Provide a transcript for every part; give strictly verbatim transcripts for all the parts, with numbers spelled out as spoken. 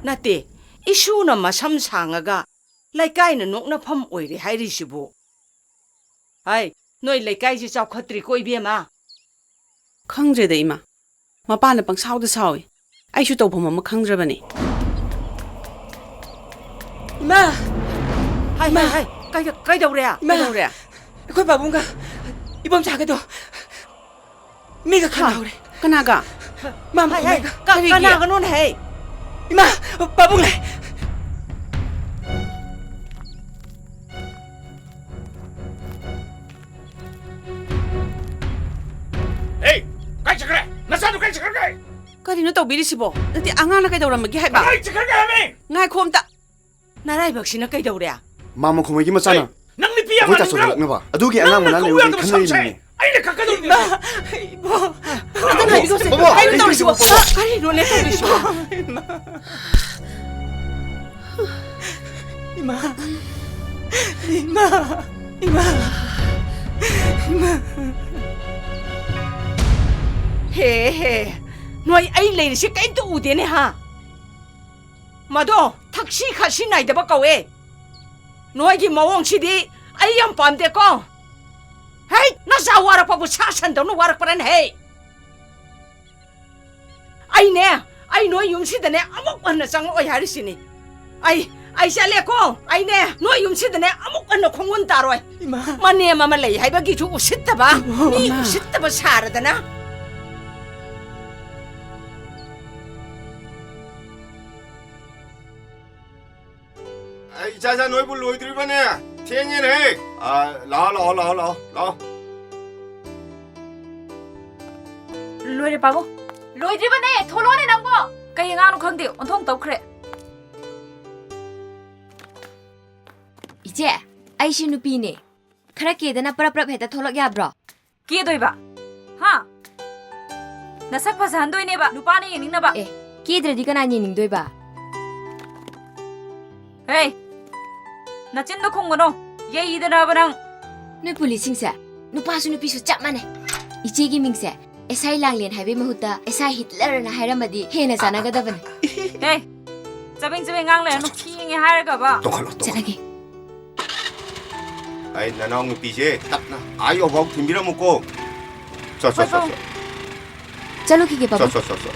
ꯅꯠꯇꯦ, ꯏꯁꯨꯅ ꯃꯁꯝ ꯁꯥꯡꯉꯒ ꯂꯩꯀꯥꯏꯅ ꯅꯣꯛꯅꯐꯝ ꯑꯣꯏꯔꯦ ꯍꯥꯏꯔꯤꯁꯤꯕꯨ꯫ ꯍꯥꯏ, ꯅꯣꯏ ꯂꯩꯀꯥꯏꯁꯤ ꯆꯥꯎꯈꯠꯇ꯭ꯔꯤꯀꯣ, ꯏꯕꯦꯝꯃ? ꯈꯪꯗ꯭ꯔꯦꯗ, ꯏꯃꯥ꯫ ꯃꯄꯥꯅ ꯄꯪꯁꯥꯎꯗ ꯁꯥꯎꯏ꯫ ꯑꯩꯁꯨ ꯇꯧꯐꯝ ꯑꯃ ꯈꯪꯗ꯭ꯔꯕꯅꯤ꯫ ꯏꯃꯥ! ꯍꯥꯏ, ꯏꯃꯥ! ꯍꯥꯏ, ꯍꯥꯏ, ꯀꯩꯗ-, ꯀꯩꯗꯧꯔꯦ? ꯏꯃꯥ! ꯀꯩꯗꯧꯔꯦ? ꯑꯩꯈꯣꯏ ꯄꯥꯕꯨꯡꯒ ꯏꯕꯣꯝꯆꯥꯒꯗꯣ ꯃꯤꯒ ꯈꯠꯅꯍꯧꯔꯦ꯫ ꯀꯅꯥꯒ? ꯃꯥ ꯍꯥꯏ, ꯍꯥꯏ, ꯃꯈꯣꯡ ꯂꯩꯒ-, ꯀ-, ꯀꯔꯤꯒꯤ? ꯀꯅꯥꯒꯅꯣꯅꯦ, ꯍꯩ? ꯏꯃꯥ, ꯄꯥꯕꯨꯡ ꯂꯥꯛꯑꯦ꯫ ꯍꯦ, ꯀꯥꯏ ꯆꯠꯈ꯭ꯔꯦ? ꯅꯆꯥꯗꯣ ꯀꯥꯏ ꯆꯠꯈ꯭ꯔꯒꯦ? ꯀꯔꯤꯅꯣ ꯇꯧꯕꯤꯔꯤꯁꯤꯕꯣ? ꯅꯠꯇꯦ, ꯑꯉꯥꯡꯅ ꯀꯩꯗꯧꯔꯝꯃꯒꯦ ꯍꯥꯏꯕ? ꯀꯥꯏ ꯆꯠꯈ꯭ꯔꯒꯦ ꯍꯥꯏꯕꯅꯦ? ꯉꯥꯏꯈꯣ ꯑꯝꯇ꯫ ꯅꯔꯥꯏꯕꯛꯁꯤꯅ ꯀꯩꯗꯧꯔꯦ? ꯃꯥ ꯃꯈꯣꯡ ꯃꯩꯒꯤ ꯃꯆꯥꯅ꯫ ꯍꯦ, ꯅꯪ ꯅꯨꯄꯤ ꯌꯥꯝ ꯑꯩꯈꯣꯏ ꯃꯥꯟꯕ꯭ꯔꯣ? ꯇꯥꯆꯧꯒ ꯂꯛꯅꯕ꯫ ꯑꯗꯨꯒꯤ ꯑꯉꯥꯡ ꯅꯪꯅ ꯃꯅꯥ ꯂꯩꯕ ꯀꯧꯌꯥꯗꯕ ꯈꯟꯅꯔꯤꯕꯅꯤꯅꯦ꯫ ꯁꯝꯁꯦ ꯑꯩꯅ ꯀꯛꯀꯗꯧꯔꯤꯅꯦ꯫ ꯏꯃꯥ! ꯏꯕꯣ! ꯑꯝꯇ ꯉꯥꯏꯕꯤꯈꯣꯁꯦ꯫ ꯕꯕꯥ! ꯀꯩꯅꯣ ꯇꯧꯔꯤꯁꯤꯕꯣ? ꯀꯔꯤꯅꯣꯅꯦ ꯇꯧꯔꯤꯁꯤꯕꯣ? ꯏꯃꯥ! ꯏꯃꯥ! ꯏꯃꯥ! ꯏꯃꯥ! ꯏꯃꯥ! ꯍꯦ, ꯍꯦ! ꯅꯣꯏ ꯑꯩ ꯂꯩꯔꯤꯁꯦ ꯀꯩꯝꯇ ꯎꯗꯦꯅꯦ, ꯍꯥ? ꯃꯗꯣ ꯊꯛꯁꯤ ꯈꯥꯁꯤ ꯅꯥꯏꯗꯕ ꯀꯧꯋꯦ꯫ ꯅꯣꯏꯒꯤ ꯃꯑꯣꯡꯁꯤꯗꯤ ꯑꯩ ꯌꯥꯝ ꯄꯥꯝꯗꯦꯀꯣ꯫ ꯍꯩ, ꯅꯆꯥ ꯋꯥꯔꯛꯄꯕꯨ ꯁꯥ ꯁꯟꯗꯧꯅ ꯋꯥꯔꯛꯄ꯭ꯔꯥꯅꯦ ꯍꯦ? ꯑꯩꯅꯦ, ꯑꯩ ꯅꯣꯏ ꯌꯨꯝꯁꯤꯗꯅꯦ ꯑꯃꯨꯛ ꯍꯟꯅ ꯆꯪꯉꯛꯑꯣꯏ ꯍꯥꯏꯔꯤꯁꯤꯅꯤ꯫ ꯑꯩ, ꯑꯩ ꯆꯠꯂꯦꯀꯣ꯫ ꯑꯩꯅꯦ, ꯅꯣꯏ ꯌꯨꯝꯁꯤꯗꯅꯦ ꯑꯃꯨꯛ ꯍꯟꯅ ꯈꯣꯡꯒꯨꯟ ꯇꯥꯔꯣꯏ꯫ ꯏꯃꯥ꯫ ꯃꯅꯦꯝ ꯑꯃ ꯂꯩ ꯍꯥꯏꯕꯒꯤꯁꯨ ꯎꯁꯤꯠꯇꯕ, ꯃꯤ ꯏꯃꯥ꯫ ꯎꯁꯤꯠꯇꯕ ꯁꯥꯔꯗꯅ꯫ ꯑꯩ ꯏꯆꯥ, ꯏꯆꯥ, ꯅꯣꯏꯕꯨ ꯂꯣꯏꯗ꯭ꯔꯤꯕꯅꯦ? ꯊꯦꯡꯉꯦꯅꯦꯍꯦ꯫ ꯑ, ꯂꯥꯛꯑꯣ, ꯂꯥꯛꯑꯣ, ꯂꯥꯛꯑꯣ, ꯂꯥꯛꯑꯣ, ꯂꯥꯛꯑꯣ꯫ ꯂꯣꯏꯔꯦ, ꯄꯥꯕꯨꯡ꯫ ꯂꯣꯏꯗ꯭ꯔꯤꯕꯅꯦ, ꯊꯣꯛꯂꯛꯑꯣꯅꯦ ꯅꯪꯕꯣ꯫ ꯀꯩ ꯑꯉꯥꯡꯅꯣ ꯈꯪꯗꯦ, ꯑꯣꯟꯊꯣꯛ ꯇꯧꯈ꯭ꯔꯦ꯫ ꯏꯆꯦ, ꯑꯩꯁꯨ ꯅꯨꯄꯤꯅꯦ꯫ ꯈꯔ ꯀꯦꯗꯅ ꯄꯔꯞ ꯄꯔꯞ ꯍꯦꯛꯇ ꯊꯣꯛꯂꯛ ꯌꯥꯕ꯭ꯔꯣ? ꯀꯦꯗꯣꯏꯕ? ꯍꯥ? ꯅꯁꯛ ꯐꯖꯍꯟꯗꯣꯏꯅꯦꯕ, ꯅꯨꯄꯥꯅ ꯌꯦꯡꯅꯤꯡꯅꯕ꯫ ꯑꯦ, ꯀꯦꯗ꯭ꯔꯗꯤ ꯀꯅꯥꯅ ꯌꯦꯡꯅꯤꯡꯗꯣꯏꯕ? ꯍꯦ! ꯅꯆꯤꯟꯗꯣ ꯈꯨꯝꯒꯅꯣ, ꯌꯩꯗꯅꯕ ꯅꯪ꯫ ꯅꯣꯏ ꯄꯨꯂꯤꯁꯁꯤꯡꯁꯦ ꯅꯨꯄꯥꯁꯨ ꯅꯨꯄꯤꯁꯨ ꯆꯞ ꯃꯥꯟꯅꯩ꯫ ꯏꯆꯦꯒꯤ ꯃꯤꯡꯁꯦ ꯑꯦꯁ ꯑꯥꯏ ꯂꯥꯡꯂꯦꯟ ꯍꯥꯏꯕꯩ ꯃꯍꯨꯠꯇ ꯑꯦꯁ ꯑꯥꯏ ꯍꯤꯠꯂꯔꯅ ꯍꯥꯏꯔꯝꯃꯗꯤ ꯍꯦꯟꯅ ꯆꯥꯟꯅꯒꯗꯕꯅꯤ꯫ ꯍꯦ! ꯆꯕꯦꯡ ꯆꯕꯦꯡ ꯉꯥꯡ ꯂꯩꯔꯅꯨ, ꯊꯦꯡꯉꯦ ꯍꯥꯏꯔꯒꯕ꯫ ꯇꯣꯡꯈꯠꯂꯣ, ꯇꯣꯡꯈꯠꯂꯣ꯫ ꯆꯠꯂꯒꯦ꯫ ꯑꯩ ꯅꯅꯥꯎ ꯅꯨꯄꯤꯁꯦ ꯇꯞꯅ ꯑꯥ ꯌꯧꯐꯥꯎ ꯊꯤꯟꯕꯤꯔꯝꯃꯨꯀꯣ꯫ ꯆꯣ, ꯆꯣ, ꯍꯣꯏ, ꯆꯣ, ꯄꯥꯕꯨꯡ꯫ ꯆꯣ꯫ ꯆꯠꯂꯨꯈꯤꯒꯦ, ꯆꯣ, ꯄꯥꯕꯨꯡ꯫ ꯆꯣ, ꯆꯣ, ꯆꯣ꯫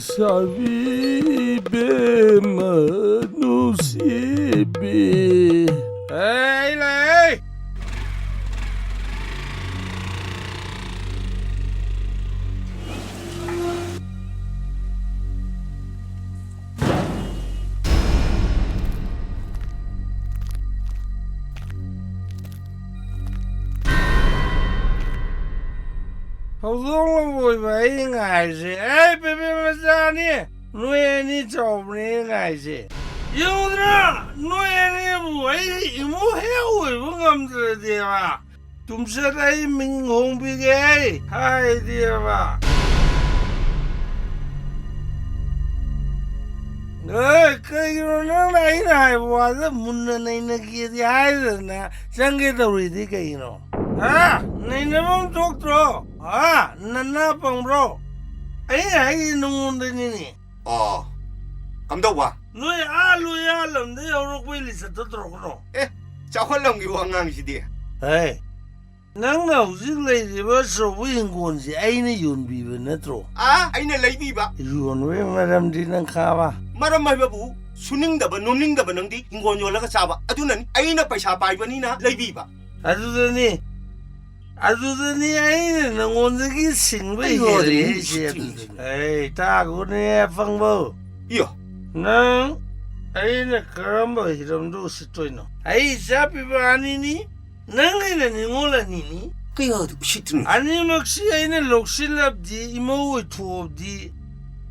ꯁꯥꯕꯤ ꯏꯕꯦꯝꯃ ꯅꯨꯡꯁꯤꯕꯤ꯫ ꯑꯩ ꯂꯩ꯫ ꯍꯧꯗꯣꯡ ꯂꯝꯕꯣꯏꯕ ꯑꯩ ꯉꯥꯏꯔꯤꯁꯦ꯫ ꯑꯩ ꯕꯦꯕꯦ ꯃꯆꯥꯅꯤ꯫ ꯅꯣꯏ ꯑꯅꯤ ꯆꯥꯎꯕꯅꯦ ꯑꯩ ꯉꯥꯏꯔꯤꯁꯦ꯫ ꯌꯦꯡꯉꯨꯗꯅ, ꯅꯣꯏ ꯑꯅꯤꯕꯨ ꯑꯩꯒꯤ ꯏꯃꯨꯡ ꯍꯦꯛ ꯑꯣꯏꯕ ꯉꯝꯗ꯭ꯔꯗꯤꯕ, ꯇꯨꯝꯆꯠ ꯑꯩ ꯃꯤꯡ ꯍꯣꯡꯕꯤꯒꯦ ꯍꯥꯏꯗꯦꯕ꯫ ꯑꯦ, ꯀꯩꯒꯤꯅꯣ ꯅꯪꯅ ꯑꯩꯅ ꯍꯥꯏꯕ ꯋꯥꯗ ꯃꯨꯟꯅ ꯅꯩꯅꯒꯦꯗꯤ ꯍꯥꯏꯗꯅ ꯆꯪꯒꯦ ꯇꯧꯔꯤꯗꯤ ꯀꯩꯒꯤꯅꯣ? ꯍꯥ? ꯅꯩꯅꯕꯝ ꯊꯣꯛꯇ꯭ꯔꯣ? ꯍꯥ? ꯅꯅꯥ ꯄꯪꯕ꯭ꯔꯣ? ꯑꯩꯅ ꯍꯥꯏꯁꯤ ꯅꯉꯣꯟꯗꯅꯤꯅꯦ꯫ ꯑꯣ, ꯀꯝꯗꯧꯕ? ꯅꯣꯏ ꯑꯥ ꯂꯣꯏ ꯑꯥ ꯂꯝꯗꯩ ꯍꯧꯔꯛꯄꯩ ꯂꯤꯆꯠꯇꯣ ꯇꯧꯔꯛꯀꯅꯣ꯫ ꯑꯦ, ꯆꯥꯎꯈꯠꯂꯝꯒꯤ ꯋꯥꯉꯥꯡꯁꯤꯗꯤ꯫ ꯍꯦ, ꯅꯪꯅ ꯍꯧꯖꯤꯛ ꯂꯩꯔꯤꯕ ꯑꯆꯧꯕ ꯍꯤꯡꯒꯣꯜꯁꯦ ꯑꯩꯅ ꯌꯣꯟꯕꯤꯕ ꯅꯠꯇ꯭ꯔꯣ? ꯑꯥ, ꯑꯩꯅ ꯂꯩꯕꯤꯕ꯫ ꯌꯣꯟꯕꯒꯤ ꯃꯔꯝꯗꯤ ꯅꯪ ꯈꯪꯉꯕ? ꯃꯔꯝ ꯍꯥꯏꯕꯕꯨ ꯁꯨꯅꯤꯡꯗꯕ ꯅꯣꯝꯅꯤꯡꯗꯕ ꯅꯪꯗꯤ ꯍꯤꯡꯒꯣꯜ ꯌꯣꯜꯂꯒ ꯆꯥꯕ꯫ ꯑꯗꯨꯅꯅꯤ ꯑꯩꯅ ꯄꯩꯁꯥ ꯄꯥꯏꯕꯅꯤꯅ ꯂꯩꯕꯤꯕ꯫ ꯑꯗꯨꯗꯅꯤ, ꯑꯗꯨꯗꯅꯤ ꯑꯩꯅ ꯅꯉꯣꯟꯗꯒꯤ ꯁꯤꯡꯕ ꯑꯩ ꯍꯦꯜꯂꯦ ꯍꯣꯔꯦꯟ ꯍꯥꯏꯁꯦ ꯁꯤꯡ- ꯑꯗꯨꯗꯅꯤ꯫ ꯑꯩ ꯇꯥꯒꯣꯅꯦ ꯑꯄꯪꯕꯧ꯫ ꯏꯌꯣ꯫ ꯅꯪ ꯑꯩꯅ ꯀꯔꯝꯕ ꯍꯤꯔꯝꯗ ꯎꯁꯤꯠꯇꯣꯏꯅꯣ? ꯑꯩ ꯏꯆꯥ ꯄꯤꯕ ꯑꯅꯤꯅꯤ, ꯅꯪꯒꯤꯅ ꯅꯤꯉꯣꯜ ꯑꯅꯤꯅꯤ꯫ ꯀꯌꯥꯗ ꯎꯁꯤꯠꯇ꯭ꯔꯤꯅꯣ? ꯑꯅꯤꯃꯛꯁꯤ ꯑꯩꯅ ꯂꯧꯁꯤꯜꯂꯕꯗꯤ, ꯏꯃꯧ ꯑꯣꯏꯊꯣꯛꯑꯕꯗꯤ,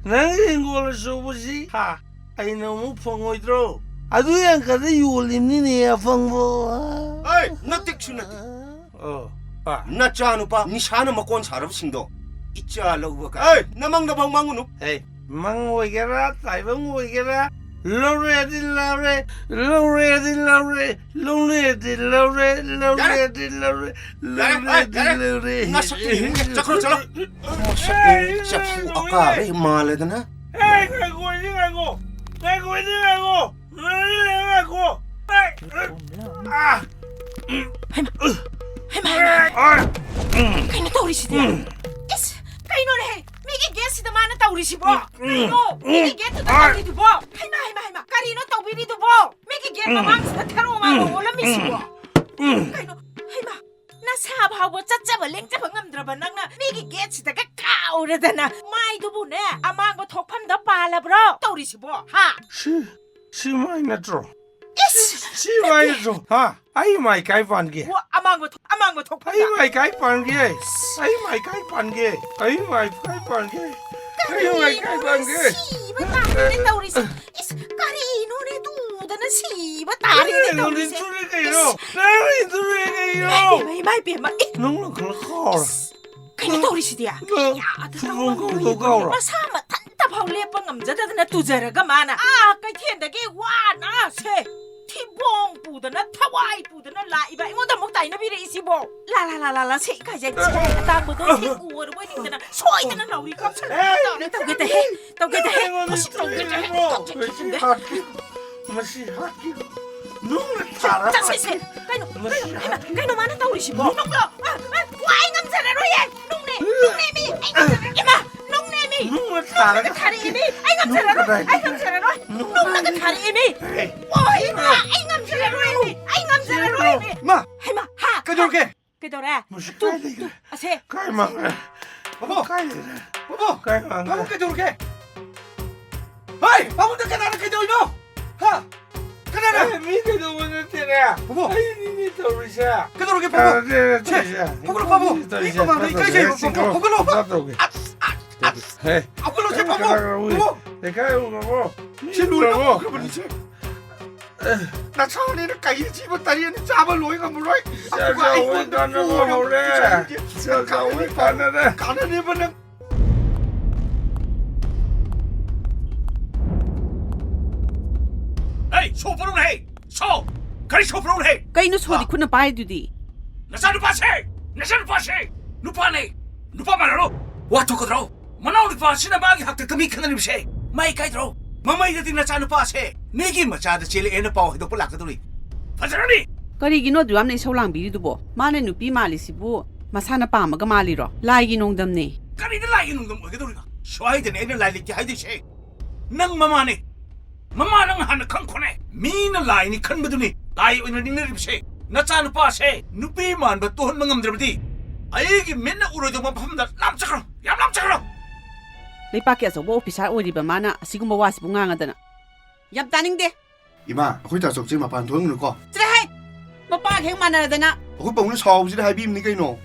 ꯅꯪꯒꯤ ꯍꯤꯡꯒꯣꯜ ꯑꯆꯧꯕꯁꯤ, ꯍꯥ, ꯑꯩꯅ ꯑꯃꯨꯛ ꯐꯪꯉꯣꯏꯗ꯭ꯔꯣ? ꯑꯗꯨ ꯌꯥꯡꯈꯩꯗ ꯌꯣꯜꯂꯤꯕꯅꯤꯅꯦ, ꯑꯄꯪꯕꯣ꯫ ꯍꯩ, ꯅꯇꯤꯛꯁꯨ ꯅꯇꯤꯛ꯫ ꯑꯣ, ꯄꯥ꯫ ꯅꯆꯥꯅꯨꯄꯥ ꯅꯤꯁꯥꯅ ꯃꯀꯣꯟ ꯁꯥꯔꯕꯁꯤꯡꯗꯣ ꯏꯆꯥ ꯂꯧꯕ ꯀꯥꯏ꯫ ꯍꯩ, ꯅꯃꯪꯗ ꯐꯥꯎ ꯃꯪꯉꯨꯅꯨ꯫ ꯍꯩ, ꯃꯪ ꯑꯣꯏꯒꯦꯔꯥ, ꯇꯥꯏꯕꯪ ꯑꯣꯏꯒꯦꯔꯥ, ꯂꯧꯔꯦꯗꯤ ꯂꯧꯔꯦ, ꯂꯧꯔꯦꯗꯤ ꯂꯧꯔꯦ, ꯂꯧꯔꯦꯗꯤ ꯂꯧꯔꯦ, ꯂꯧꯔꯦꯗꯤ ꯂꯧꯔꯦ, ꯌꯥꯔꯦ, ꯂꯧꯔꯦꯗꯤ ꯌꯥꯔꯦ꯫ ꯂꯧꯔꯦ꯫ ꯅꯁꯛꯇꯨ ꯌꯦꯡꯉꯨꯅꯦ꯫ ꯆꯠꯈ꯭ꯔꯣ, ꯆꯠꯂꯣ꯫ ꯃꯁꯛ ꯆꯐꯨ ꯑꯀꯥꯕꯤ ꯃꯥꯜꯂꯦꯗꯅ꯫ ꯑꯦ, ꯉꯥꯏꯈꯣ, ꯉꯥꯏꯈꯣ, ꯉꯥꯏꯈꯣ꯫ ꯉꯥꯏꯈꯣ꯫ ꯑꯦ, ꯑꯥ꯫ ꯍꯩꯃꯥ, ꯍꯩꯃꯥ, ꯍꯩꯃꯥ, ꯍꯩꯃꯥ꯫ ꯑꯥ꯫ ꯀꯩꯅꯣ ꯇꯧꯔꯤꯁꯤꯗꯤ? ꯎꯝ꯫ ꯏꯁ, ꯀꯩꯅꯣꯅꯦꯍꯦ? ꯃꯤꯒꯤ ꯒꯦꯠꯁꯤꯗ ꯃꯥꯅ ꯇꯧꯔꯤꯁꯤꯕꯣ? ꯎꯝ꯫ ꯀꯩꯅꯣ? ꯃꯤꯒꯤ ꯎꯝ꯫ ꯒꯦꯠꯇꯨꯗ ꯑꯥ꯫ ꯇꯧꯔꯤꯗꯨꯕꯣ? ꯍꯩꯃꯥ, ꯍꯩꯃꯥ, ꯍꯩꯃꯥ, ꯀꯔꯤꯅꯣ ꯇꯧꯕꯤꯔꯤꯗꯨꯕꯣ? ꯃꯤꯒꯤ ꯒꯦꯠ ꯎꯝ꯫ ꯃꯃꯥꯡꯁꯤꯗ ꯊꯔꯣ ꯃꯥꯅ ꯎꯝ꯫ ꯑꯣꯜꯂꯝꯃꯤꯁꯤꯕꯣ? ꯎꯝ꯫ ꯀꯩꯅꯣ? ꯍꯩꯃꯥ, ꯅꯁꯥ ꯐꯥꯎꯕ ꯆꯠꯆꯕ ꯂꯦꯡꯖꯕ ꯉꯝꯗ꯭ꯔꯕ ꯅꯪꯅ ꯃꯤꯒꯤ ꯒꯦꯠꯁꯤꯗꯒ ꯀꯥꯎꯔꯗꯅ ꯃꯥꯏꯗꯨꯕꯨꯅꯦ ꯑꯃꯥꯡꯕ ꯊꯣꯛꯐꯝꯗ ꯄꯥꯜꯂꯕ꯭ꯔꯣ? ꯇꯧꯔꯤꯁꯤꯕꯣ, ꯍꯥ? ꯁꯤ, ꯁꯤ ꯃꯥꯏ ꯅꯠꯇ꯭ꯔꯣ? ꯏꯁ! ꯁꯤ ꯃꯥꯏ ꯅꯠꯇ꯭ꯔꯣ? ꯍꯥ? ꯑꯩ ꯃꯥꯏ ꯀꯥꯏ ꯄꯥꯟꯒꯦ? ꯑꯣ, ꯑꯃꯥꯡꯕ ꯊꯣꯛ-, ꯑꯃꯥꯡꯕ ꯊꯣꯛꯐꯝꯗ꯫ ꯑꯩ ꯃꯥꯏ ꯀꯥꯏ ꯄꯥꯟꯒꯦ? ꯑꯩ ꯃꯥꯏ ꯀꯥꯏ ꯄꯥꯟꯒꯦ? ꯑꯩ ꯃꯥꯏ ꯀꯥꯏ ꯄꯥꯟꯒꯦ? ꯑꯩ ꯃꯥꯏ ꯀꯥꯏ ꯀꯔꯤꯅꯣꯅꯦ ꯄꯥꯟꯒꯦ? ꯁꯤꯕ ꯇꯥꯔꯦꯅꯦ ꯇꯧꯔꯤꯁꯦ? ꯏꯁ, ꯀꯔꯤꯅꯣꯅꯦ ꯇꯨꯗꯅ ꯁꯤꯕ ꯇꯥꯔꯦꯅꯦ ꯅꯪ ꯇꯧꯔꯤꯁꯦ? ꯅꯤꯡꯊꯨꯔꯦ ꯀꯩꯅꯣ? ꯏꯁ! ꯅꯪ ꯅꯤꯡꯊꯨꯔꯦ ꯀꯩꯅꯣ? ꯏꯃꯥꯏ ꯄꯦꯝꯃ, ꯏꯃꯥꯏ ꯄꯦꯝꯃ, ꯏ! ꯅꯪꯅ ꯈꯔ ꯈꯥꯎꯔ꯫ ꯏꯁ! ꯀꯩꯅꯣ ꯇꯧꯔꯤꯁꯤꯗꯤ? ꯅꯪ ꯌꯥꯗ ꯊꯨꯝ ꯇꯧꯔꯝꯃꯤ ꯀꯧꯗꯧ ꯀꯧꯔꯣ? ꯃꯁꯥ ꯃꯊꯟꯇ ꯐꯥꯎ ꯂꯦꯞꯄ ꯉꯝꯖꯗꯗꯅ ꯇꯨꯖꯔꯒ ꯃꯥꯅ ꯑꯥ ꯀꯩꯊꯦꯜꯗꯒꯤ ꯋꯥꯅ ꯁꯦ ꯊꯤꯕꯣꯡ ꯄꯨꯗꯅ ꯊꯋꯥꯏ ꯄꯨꯗꯅ ꯂꯥꯛꯏꯕ ꯑꯩꯉꯣꯟꯗ ꯑꯃꯨꯛ ꯇꯥꯏꯅꯕꯤꯔꯛꯏꯁꯤꯕꯣ? ꯂꯥ ꯂꯥ ꯂꯥ ꯂꯥ ꯂꯥ ꯁꯦ ꯏꯀꯥꯏꯖꯩ ꯁꯦ ꯑꯇꯥꯡꯕꯗꯣ ꯍꯦꯛ ꯎꯔꯕꯣꯏ ꯅꯤꯡꯗꯅ ꯁꯣꯏꯗꯅ ꯅꯥꯎꯔꯤ ꯀꯥꯞꯁꯜꯂꯒ ꯇꯧꯔꯦ ꯇꯧꯒꯦ ꯇꯧꯍꯦ ꯇꯧꯒꯦ ꯇꯧꯍꯦ ꯃꯁꯤ ꯇꯧꯒꯦ ꯇꯧꯍꯦ ꯇꯧꯒꯦ ꯇꯧꯒꯦ꯫ ꯃꯁꯤ ꯍꯥꯠꯀꯦ꯫ ꯅꯨꯡꯅ ꯊꯥꯔ ꯆꯠꯁꯦ, ꯁꯦ꯫ ꯍꯥꯠꯀꯦ꯫ ꯀꯩꯅꯣ, ꯃꯁꯤ ꯀꯩꯅꯣ, ꯍꯥꯠꯀꯦ꯫ ꯀꯩꯅꯣ ꯃꯥꯅ ꯇꯧꯔꯤꯁꯤꯕꯣ? ꯅꯨꯡꯗꯣ, ꯑ, ꯑ, ꯑꯩ ꯉꯝꯖꯔꯔꯣꯏꯌꯦ꯫ ꯅꯨꯡꯅꯦ, ꯅꯨꯡꯅꯦ ꯃꯤ, ꯑꯩ ꯉꯝꯖꯔꯔꯣꯏ꯫ ꯏꯃꯥ, ꯅꯨꯡꯅꯦ ꯃꯤ꯫ ꯅꯨꯡꯅ ꯊꯥꯔꯒ ꯅꯨꯡꯅꯒ ꯊꯥꯔꯛꯑꯦ ꯃꯤ꯫ ꯑꯩ ꯉꯝꯖꯔꯔꯣꯏ, ꯅꯨꯡꯅ ꯑꯩ ꯉꯝꯖꯔꯔꯣꯏ꯫ ꯅꯨꯡꯅꯒ ꯊꯥꯔꯛꯑꯦ ꯃꯤ꯫ ꯑꯦ꯫ ꯑꯣ, ꯏꯃꯥ, ꯑꯩ ꯉꯝꯖꯔꯔꯣꯏ ꯃꯤ꯫ ꯑꯩ ꯉꯝꯖꯔꯔꯣꯏ ꯃꯤ꯫ ꯃꯥ, ꯍꯩꯃꯥ, ꯍꯥ? ꯀꯩꯗꯧꯔꯒꯦ? ꯀꯩꯗꯧꯔꯦ? ꯃꯁꯤ ꯇꯨ, ꯀꯥꯏ ꯂꯩꯈ꯭ꯔꯦ? ꯇꯨ, ꯑꯁꯦ, ꯀꯥꯏ ꯑꯁꯦ꯫ ꯃꯥꯡꯈ꯭ꯔꯦ? ꯄꯥꯕꯨꯡ! ꯀꯥꯏ ꯂꯩꯈ꯭ꯔꯦ? ꯄꯥꯕꯨꯡ! ꯀꯥꯏ ꯃꯥꯡꯈ꯭ꯔꯦ? ꯄꯥꯕꯨꯡ ꯀꯩꯗꯧꯔꯒꯦ? ꯍꯩ! ꯄꯥꯕꯨꯡꯗ ꯀꯅꯥꯅ ꯀꯩꯗꯧꯔꯤꯅꯣ? ꯍꯥ? ꯀꯅꯥꯅ? ꯑꯦ, ꯃꯤ ꯀꯩꯗꯧꯕ ꯅꯠꯇꯦꯅꯦ꯫ ꯄꯥꯕꯨꯡ! ꯑꯩꯅꯤꯅꯦ ꯇꯧꯔꯤꯁꯦ꯫ ꯀꯩꯗꯧꯔꯒꯦ, ꯄꯥꯕꯨꯡ? ꯀꯅꯥꯅ ꯁꯦ, ꯇꯧꯔꯤꯁꯦ? ꯍꯧꯒꯠꯂꯣ, ꯄꯥꯕꯨꯡ! ꯃꯤ ꯇꯧꯔꯤꯁꯦ? ꯃꯤ ꯃꯃꯥꯡꯗ ꯏꯀꯥꯏꯖꯩ, ꯄꯥꯕꯨꯡ! ꯍꯧꯒꯠꯂꯣ! ꯄꯥꯕꯨꯡ! ꯑꯁ! ꯑꯁ! ꯑꯁ! ꯍꯦ! ꯍꯧꯒꯠꯂꯣ, ꯁꯦ, ꯄꯥꯕꯨꯡ! ꯀꯅꯥ ꯀꯅꯥ ꯎꯏ? ꯄꯥꯕꯨꯡ! ꯂꯩꯀꯥꯏ ꯎꯔꯕꯣ? ꯃꯤ ꯁꯤ ꯂꯣꯏꯅ ꯎꯔꯕꯣ? ꯎꯈ꯭ꯔꯕꯅꯤ, ꯁꯦ꯫ ꯅꯆꯥꯅꯤꯅ ꯀꯩ ꯁꯤꯕ ꯇꯔꯦꯠꯅꯤ ꯆꯥꯕ ꯂꯣꯏ ꯉꯝꯃꯔꯣꯏ꯫ ꯏꯆꯥ ꯑꯗꯨꯒ ꯆꯥꯎꯕ ꯑꯩꯉꯣꯟꯗ ꯀꯥꯟꯅꯕ ꯄꯨꯔꯒ ꯍꯧꯔꯦ꯫ ꯄꯨꯁꯤꯟꯒꯦ꯫ ꯏꯆꯥ ꯆꯥꯎꯕ ꯀꯥꯟꯅꯔꯦ꯫ ꯀꯥꯟꯅꯅꯦꯕ ꯅꯪ꯫ ꯑꯩ ꯁꯣ ꯄꯨꯔꯧꯅ ꯍꯦ! ꯁꯣ! ꯀꯔꯤ ꯁꯣ ꯄꯨꯔꯧꯅ ꯍꯦ? ꯀꯩꯅꯣ ꯁꯣꯗꯤ ꯈꯨꯠꯅ ꯄꯥꯏꯗꯨꯗꯤ? ꯅꯆꯥꯅꯨꯄꯥꯁꯦ! ꯅꯆꯥꯅꯨꯄꯥꯁꯦ! ꯅꯨꯄꯥꯅꯦ! ꯅꯨꯄꯥ ꯃꯥꯟꯅꯔꯣ! ꯋꯥ ꯊꯣꯛꯀꯗ꯭ꯔꯣ? ꯃꯅꯥꯎ ꯅꯨꯄꯥꯁꯤꯅ ꯃꯥꯒꯤ ꯍꯥꯛꯇꯛꯇ ꯃꯤ ꯈꯠꯅꯔꯤꯕꯁꯦ ꯃꯥ ꯏꯀꯥꯏꯗ꯭ꯔꯣ? ꯃꯃꯩꯗꯗꯤ ꯅꯆꯥꯅꯨꯄꯥꯁꯦ ꯃꯤꯒꯤ ꯃꯆꯥꯗ ꯆꯦꯜꯂꯛꯑꯦꯅ ꯄꯥꯎ ꯍꯥꯏꯗꯣꯛꯄ ꯂꯥꯛꯀꯗꯧꯔꯤ꯫ ꯐꯖꯔꯅꯤ! ꯀꯔꯤꯒꯤꯅꯣ ꯑꯗꯨ ꯌꯥꯝꯅ ꯏꯁꯧ ꯂꯥꯡꯕꯤꯔꯤꯗꯨꯕꯣ? ꯃꯥꯅ ꯅꯨꯄꯤ ꯃꯥꯜꯂꯤꯁꯤꯕꯨ ꯃꯁꯥꯅ ꯄꯥꯝꯃꯒ ꯃꯥꯜꯂꯤꯔꯣ? ꯂꯥꯏꯒꯤ ꯅꯣꯡꯗꯝꯅꯦ꯫ ꯀꯔꯤꯗ ꯂꯥꯏꯒꯤ ꯅꯣꯡꯗꯝ ꯑꯣꯏꯒꯗꯧꯔꯤꯕ? ꯁ꯭ꯋꯥꯏꯗꯅꯦ ꯑꯩꯅ ꯂꯥꯏ ꯂꯩꯇꯦ ꯍꯥꯏꯗꯣꯏꯁꯦ꯫ ꯅꯪ ꯃꯃꯥꯅꯦ꯫ ꯃꯃꯥ ꯅꯪ ꯍꯥꯟꯅ ꯈꯪꯈꯣꯅꯦ꯫ ꯃꯤꯅ ꯂꯥꯏꯅꯤ ꯈꯟꯕꯗꯨꯅꯤ ꯂꯥꯏ ꯑꯣꯏꯅ ꯅꯤꯡꯅꯔꯤꯕꯁꯦ꯫ ꯅꯆꯥꯅꯨꯄꯥꯁꯦ ꯅꯨꯄꯤ ꯃꯥꯟꯕ ꯇꯣꯍꯟꯕ ꯉꯝꯗ꯭ꯔꯕꯗꯤ ꯑꯩꯒꯤ ꯃꯤꯠꯅ ꯎꯔꯣꯏꯗꯧꯕ ꯃꯐꯝꯗ ꯂꯥꯞꯆꯈ꯭ꯔꯣ, ꯌꯥꯝ ꯂꯥꯞꯆꯈ꯭ꯔꯣ꯫ ꯂꯩꯄꯥꯛꯀꯤ ꯑꯆꯧꯕ ꯑꯣꯐꯤꯁꯥꯔ ꯑꯣꯏꯔꯤꯕ ꯃꯥꯅ ꯑꯁꯤꯒꯨꯝꯕ ꯋꯥꯁꯤꯕꯨ ꯉꯥꯡꯉꯗꯅ꯫ ꯌꯥꯝ ꯇꯥꯅꯤꯡꯗꯦ꯫ ꯏꯃꯥ, ꯑꯩꯈꯣꯏ ꯇꯥꯆꯧꯁꯦ ꯃꯄꯥꯟ ꯊꯣꯛꯍꯟꯒꯅꯨꯀꯣ꯫ ꯆꯠꯂꯍꯦ! ꯃꯄꯥꯒ ꯍꯦꯛ ꯃꯥꯟꯅꯔꯗꯅ꯫ ꯑꯩꯈꯣꯏ ꯄꯥꯕꯨꯡꯅ ꯁꯥꯎꯕꯁꯤꯗ ꯍꯥꯏꯕꯤꯕꯅꯤ ꯀꯩꯅꯣ꯫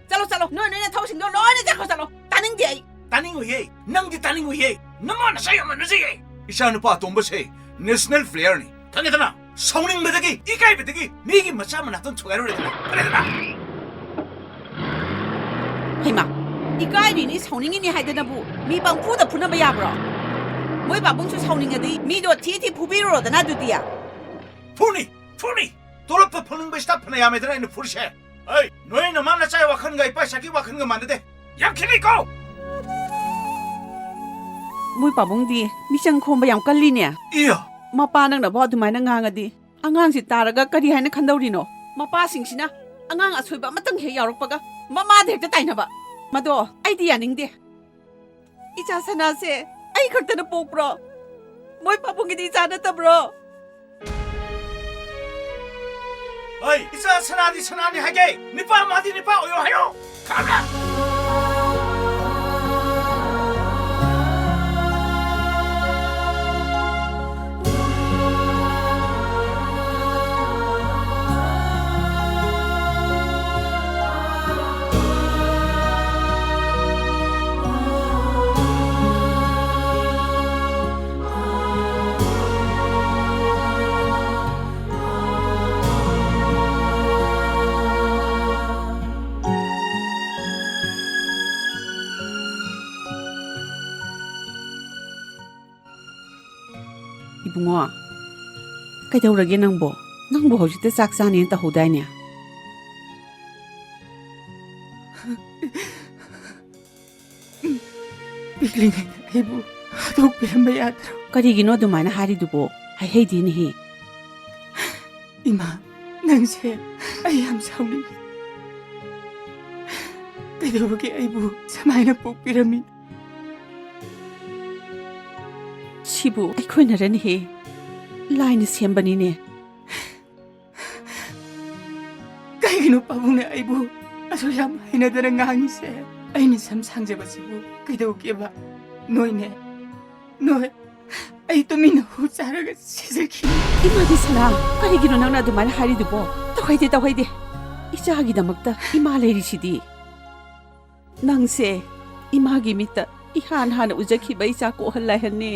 ꯆꯠꯂꯣ, ꯆꯠꯂꯣ, ꯅꯣꯏ ꯅꯣꯏ ꯅꯊꯧꯁꯤꯡꯗꯣ ꯂꯣꯏꯅ ꯆꯠꯈ꯭ꯔꯣ, ꯆꯠꯂꯣ꯫ ꯇꯥꯅꯤꯡꯗꯦ ꯑꯩ꯫ ꯇꯥꯅꯤꯡꯉꯨꯌꯦ, ꯅꯪꯗꯤ ꯇꯥꯅꯤꯡꯉꯨꯌꯦ꯫ ꯅꯃꯥ ꯅꯆꯥ ꯌꯥꯝ ꯃꯥꯟꯅꯖꯩꯌꯦ꯫ ꯏꯆꯥ ꯅꯨꯄꯥ ꯑꯇꯣꯝꯕꯁꯦ ꯅꯦꯁꯅꯦꯜ ꯄ꯭ꯂꯦꯌꯔꯅꯤ꯫ ꯈꯪꯉꯦꯗꯅ? ꯁꯥꯎꯅꯤꯡꯕꯗꯒꯤ, ꯏꯀꯥꯏꯕꯗꯒꯤ ꯃꯤꯒꯤ ꯃꯆꯥ ꯃꯅꯥꯛꯇ ꯊꯨꯒꯥꯏꯔꯨꯔꯦꯗꯅ꯫ ꯈꯪꯉꯦꯗꯅ? ꯍꯩꯃꯥ, ꯏꯀꯥꯏꯔꯤꯅꯤ, ꯁꯥꯎꯅꯤꯡꯉꯤꯅꯤ ꯍꯥꯏꯗꯅꯕꯨ ꯃꯤ ꯄꯪꯐꯨꯗ ꯐꯨꯅꯕ ꯌꯥꯕ꯭ꯔꯣ? ꯃꯣꯏ ꯄꯥꯕꯨꯡꯁꯨ ꯁꯥꯎꯅꯤꯡꯉꯗꯤ ꯃꯤꯗꯣ ꯊꯤ ꯊꯤ ꯐꯨꯕꯤꯔꯨꯔꯣꯗꯅ ꯑꯗꯨꯗꯤ꯫ ꯐꯨꯅꯤ, ꯐꯨꯅꯤ! ꯇꯣꯂꯣꯞꯇ ꯐꯪꯅꯤꯡꯕ ꯁ꯭ꯇꯥꯐ ꯐꯅ ꯌꯥꯝꯃꯦꯗꯅ ꯑꯩꯅ ꯐꯨꯔꯤꯁꯦ꯫ ꯑꯩ, ꯅꯣꯏ ꯅꯃꯥ ꯅꯆꯥꯒꯤ ꯋꯥꯈꯜꯒ ꯏꯄꯥ ꯏꯁꯥꯒꯤ ꯋꯥꯈꯜꯒ ꯃꯥꯟꯅꯗꯦ꯫ ꯌꯥꯝ ꯈꯦꯠꯅꯩꯀꯣ! ꯃꯣꯏ ꯄꯥꯕꯨꯡꯗꯤ ꯃꯤꯆꯪ ꯈꯣꯝꯕ ꯌꯥꯝ ꯀꯜꯂꯤꯅꯦ꯫ ꯏꯌꯥ! ꯃꯄꯥ ꯅꯪꯅꯐꯥꯎ ꯑꯗꯨꯃꯥꯏꯅ ꯉꯥꯡꯉꯗꯤ ꯑꯉꯥꯡꯁꯤ ꯇꯥꯔꯒ ꯀꯔꯤ ꯍꯥꯏꯅ ꯈꯟꯗꯧꯔꯤꯅꯣ? ꯃꯄꯥꯁꯤꯡꯁꯤꯅ ꯑꯉꯥꯡ ꯑꯁꯣꯏꯕ ꯑꯃꯇꯪ ꯍꯦꯛ ꯌꯥꯎꯔꯛꯄꯒ ꯃꯃꯥꯗ ꯍꯦꯛꯇ ꯇꯥꯏꯅꯕ꯫ ꯃꯗꯣ ꯑꯩꯗꯤ ꯌꯥꯅꯤꯡꯗꯦ꯫ ꯏꯆꯥ ꯁꯅꯥꯁꯦ ꯑꯩ ꯈꯛꯇꯅ ꯄꯣꯛꯄ꯭ꯔꯣ? ꯃꯣꯏ ꯄꯥꯕꯨꯡꯒꯤꯗꯤ ꯏꯆꯥ ꯅꯠꯇꯕ꯭ꯔꯣ? ꯍꯣꯏ, ꯏꯆꯥ ꯁꯅꯥꯗꯤ ꯁꯅꯥꯅꯤ ꯍꯥꯏꯒꯦ, ꯅꯤꯄꯥ ꯃꯥꯗꯤ ꯅꯤꯄꯥ ꯑꯣꯏꯌꯣ ꯍꯥꯏꯌꯣ꯫ ꯈꯪꯉꯕ꯭ꯔꯥ? ꯏꯕꯨꯡꯉꯣ, ꯀꯩꯗꯧꯔꯒꯦ ꯅꯪꯕꯣ? ꯅꯪꯕꯨ ꯍꯧꯖꯤꯛꯇ ꯆꯥꯛ ꯆꯥꯅꯦꯅ ꯇꯧꯍꯧꯗꯥꯏꯅꯦ? ꯄꯤꯛꯂꯤꯉꯩꯗ ꯑꯩꯕꯨ ꯍꯥꯠꯇꯣꯛꯄꯤꯔꯝꯕ ꯌꯥꯗ꯭ꯔꯣ? ꯀꯔꯤꯒꯤꯅꯣ ꯑꯗꯨꯃꯥꯏꯅ ꯍꯥꯏꯔꯤꯗꯨꯕꯣ? ꯍꯥꯏꯍꯩꯗꯦꯅꯦꯍꯦ꯫ ꯏꯃꯥ, ꯅꯪꯁꯦ ꯑꯩ ꯌꯥꯝ ꯁꯥꯎꯅꯤꯡꯉꯤ꯫ ꯀꯩꯗꯧꯕꯒꯤ ꯑꯩꯕꯨ ꯁꯨꯃꯥꯏꯅ ꯄꯣꯛꯄꯤꯔꯝꯃꯤ? ꯁꯤꯕꯨ ꯑꯩꯈꯣꯏꯅꯔꯅꯦꯍꯦ꯫ ꯂꯥꯏꯅ ꯁꯦꯝꯕꯅꯤꯅꯦ꯫ ꯀꯩꯒꯤꯅꯣ ꯄꯥꯕꯨꯡꯅ ꯑꯩꯕꯨ ꯑꯁꯨꯛ ꯌꯥꯝ ꯍꯩꯅꯗꯅ ꯉꯥꯡꯉꯤꯁꯦ? ꯑꯩꯅ ꯁꯝ ꯁꯥꯡꯖꯕꯁꯤꯕꯨ ꯀꯩꯗꯧꯒꯦꯕ? ꯅꯣꯏꯅꯦ, ꯅꯣꯏ ꯑꯩ ꯇꯨꯃꯤꯟꯅ ꯍꯨ ꯆꯥꯔꯒ ꯁꯤꯖꯈꯤꯅꯤ꯫ ꯏꯃꯥꯒꯤ ꯁꯅꯥ, ꯀꯔꯤꯒꯤꯅꯣ ꯅꯪꯅ ꯑꯗꯨꯃꯥꯏꯅ ꯍꯥꯏꯔꯤꯗꯨꯕꯣ? ꯇꯧꯍꯩꯗꯦ, ꯇꯧꯍꯩꯗꯦ꯫ ꯏꯆꯥꯒꯤꯗꯃꯛꯇ ꯏꯃꯥ ꯂꯩꯔꯤꯁꯤꯗꯤ꯫ ꯅꯪꯁꯦ ꯏꯃꯥꯒꯤ ꯃꯤꯠꯇ ꯏꯍꯥꯟ ꯍꯥꯟꯅ ꯎꯖꯈꯤꯕ ꯏꯆꯥ ꯀꯣꯛꯍꯜ ꯂꯥꯏꯍꯟꯅꯤ꯫